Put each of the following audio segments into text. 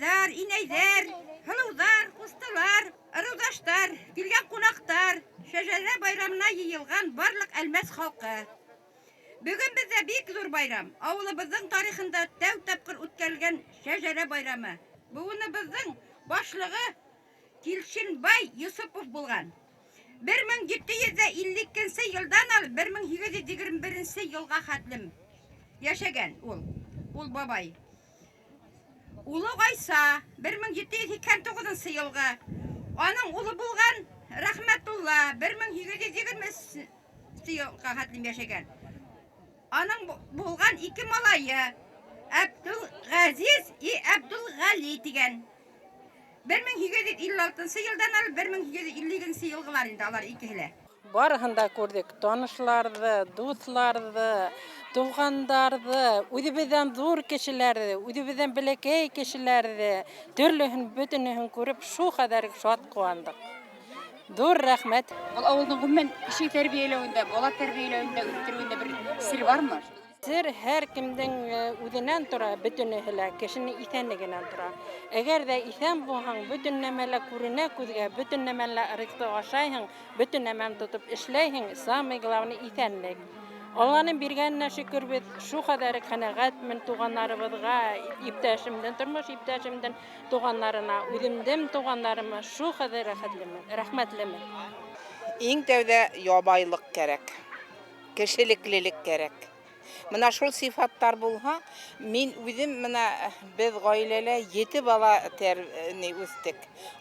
Апайҙар, инәйҙәр, һылыуҙар, ҡустылар, ырыуҙаштар, килгән ҡунаҡтар, шәжәрә байрамына йыйылған барлыҡ Әлмәс халҡы. Бөгөн беҙҙә бик ҙур байрам, ауылыбыҙҙың тарихында тәү тапҡыр үткәрелгән шәжәрә байрамы. Быуыныбыҙҙың башлығы Килшенбай Йосопов булған. 1752 нсе йылдан алып 1821 нсе йылға хәтлем йәшәгән ул, ул бабай. Улы Гайса 1789 нчы йылғы. Аның улы булған Рәхмәтулла 1820 нче йылға хәтлем йәшәгән. Аның булган ике малае Әбдулғәзиз и Әбдулғали дигән. 1856 нчы елдан алып 1852 нче елгылар инде алар икеһе лә. Барыһын да күрҙек, танышларҙы, дуҫларҙы, туғандарҙы, үҙебеҙҙән ҙур кешеләрҙе, үҙебеҙҙән бәләкәй кешеләрҙе, төрлөһөн, бөтөнөһөн күреп, шул хәҙәр шат ҡыуандыҡ. Ҙур рәхмәт. Был ауылдың гомумән кеше тәрбиәләүендә, бала тәрбиәләүендә, үҫтереүендә бер сер бармы? Сер һәр кемдең үҙенән тора, бөтөнөһө лә кешенең иҫәнлегенән тора. Әгәр ҙә иҫән булһаң, бөтөн нәмә лә күренә күҙгә, бөтөн нәмәне лә ризыҡты ашайһың, бөтөн нәмәне тотоп эшләйһең, самый главный иҫәнлек. Алланың биргәненә шөкөр беҙ шул хәҙәр ҡәнәғәтмен туғаннарыбыҙға, иптәшемдең, тормош иптәшемдең туғаннарына, үҙемдең туғаннарыма шул хәҙәр рәхәтлемен, рәхмәтлемен. Иң тәүҙә ябайлыҡ кәрәк, кешелеклелек кәрәк. Менә шул сыйфаттар булһа, мин үзем менә без гаиләлә ете бала тәр ни үстек.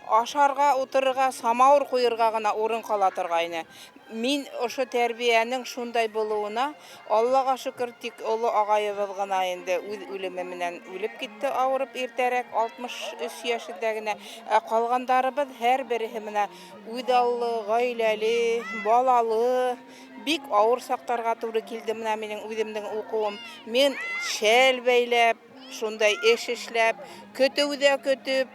Ашарга утырырга, самавыр куерга гына урын кала торгайны. Мин ошо тәрбиянең шундай булуына Аллага шөкер, тик олы агаебыз гына инде үз үлеме менән үлеп китте авырып иртәрәк, 63 яшендә генә. Ә калгандарыбыз һәрбереһе менә үзаллы, гаиләле, балалы. Бик авыр сакларга туры килде менә минем үземнең укуым. Мин шәл бәйләп, шундай эш эшләп, көтүдә көтеп,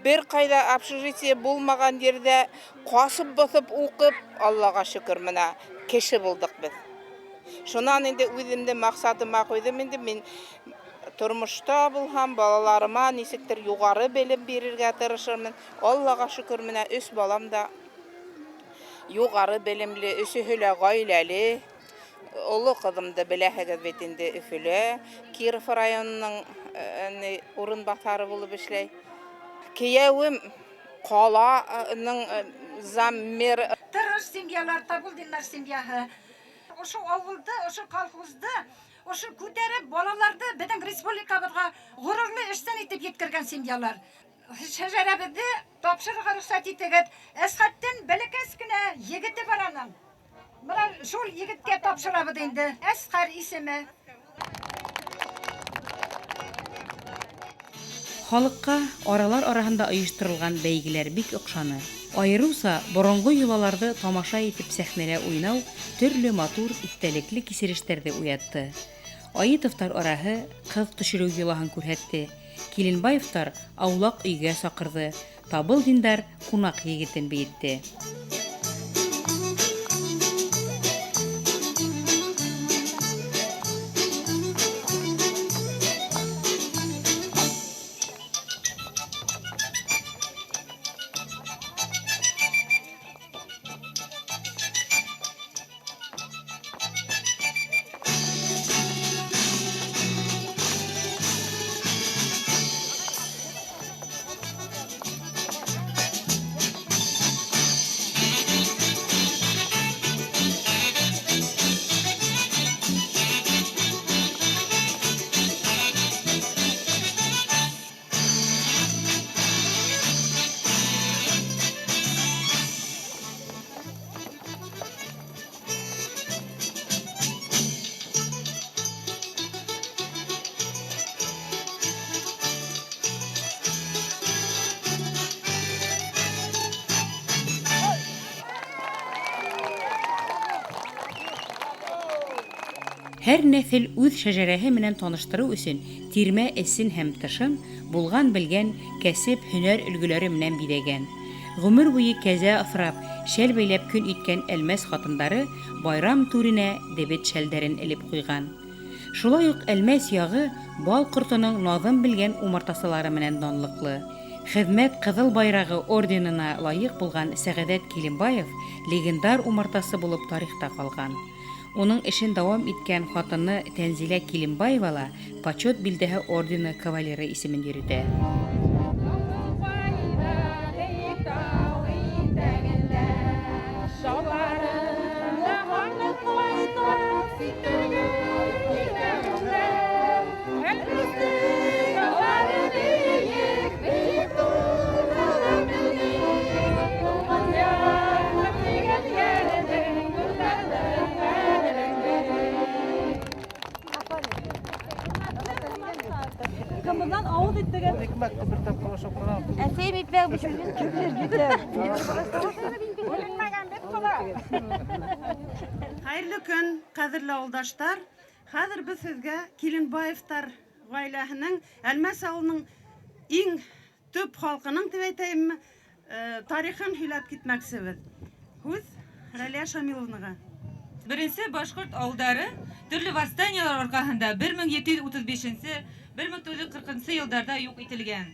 бер кайда общежитие булмаган җирдә касып боҫып укып, Аллага шөкер, менә кеше булдык без. Шуннан инде үземне максатыма куйдым инде мин тормышта булһам, балаларыма ничектер югары белем бирергә тырышырмын. Аллага шөкер, менә өч балам да югары белемле, өчеһе лә гаиләле. Олы кызымды беләһегез бит инде Өфөлә, Киров районының урынбасары булып эшләй. Кияүем каланың заммеры. Тырыш семьялар, Табулдиннар семьяһы. Ошо авылды, ошо колхозды, ошо күтәреп балаларҙы беҙҙең республикабыҙға ғорурлы эшсән итеп еткергән семьялар. Шәжәрәбеҙҙе тапшырырға рөхсәт итегеҙ. Әсхәттең бәләкәс кенә егете бар аның. Бына шул егеткә тапшырабыҙ инде. Әсҡәр исеме. Халыкка аралар араһында оештырылган бәйгеләр бик охшаны. Аеруча борынгы йолаларҙы тамаша итеп сәхнәлә уйнау төрлө матур, иҫтәлекле кисерештәрҙе уятты. Аитовтар араһы ҡыҙ төшөрөү йолаһын күрһәтте, Киленбаевтар аулаҡ өйгә саҡырҙы, Табылдиндар ҡунаҡ егетен бейетте. Һәр нәҫел үҙ шәжәрәһе менән таныштырыу өсөн тирмә эсен һәм тышын булган-белгән кәсеп, һөнәр өлгөләре менән биҙәгән. Ғүмер буе кәзә аҫрап, шәл бәйләп көн иткән Әлмәс хатындары байрам түренә дебет шәлдәрен элеп куйган. Шулай ук Әлмәс ягы бал кортының назын белгән умартасылары менән данлыклы. Хезмәт Кызыл Байрагы орденына лаек булган Сәгадәт Килембаев легендар умартасы булып тарихта калган. Уның эшен дәвам иткән хатыны Тәнзилә Килембаева ла Почет билдәһе ордены кавалеры исемен йөретә. Кымыздан авыз иттегез. Икмәкне бер тапкыр ашап карагыз. Әсәйем икмәк пешергән. Хәерле көн, кадерле авылдаштар. Хәзер без сезгә Киленбаевтар гаиләһенең Әлмәс авылының иң төп халкының дип әйтәемме, тарихын һөйләп китмәкчебез. Һүз Рәлия Шамиловнага. Беренче башкорт авылдары төрле восстаниелар аркаһында 1735 нче, 1940 нчы елларда юк ителгән.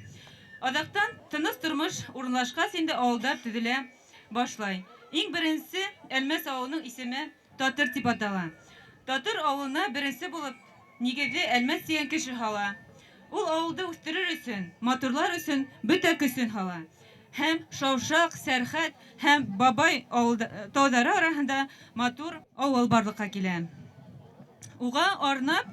Азактан тыныч тормыш урынлашкач инде авылдар төзелә башлай. Иң беренче Әлмәс авылының исеме Татыр дип атала. Татыр авылына беренче булып нигезе Әлмәс дигән кеше һала. Ул авылды үстерер өчен, матурлар өчен бөтә көчен һала. Һәм Шаушак, Сәрхәт һәм Бабай авыл таулары араһында матур авыл барлыкка килә. Уга арнап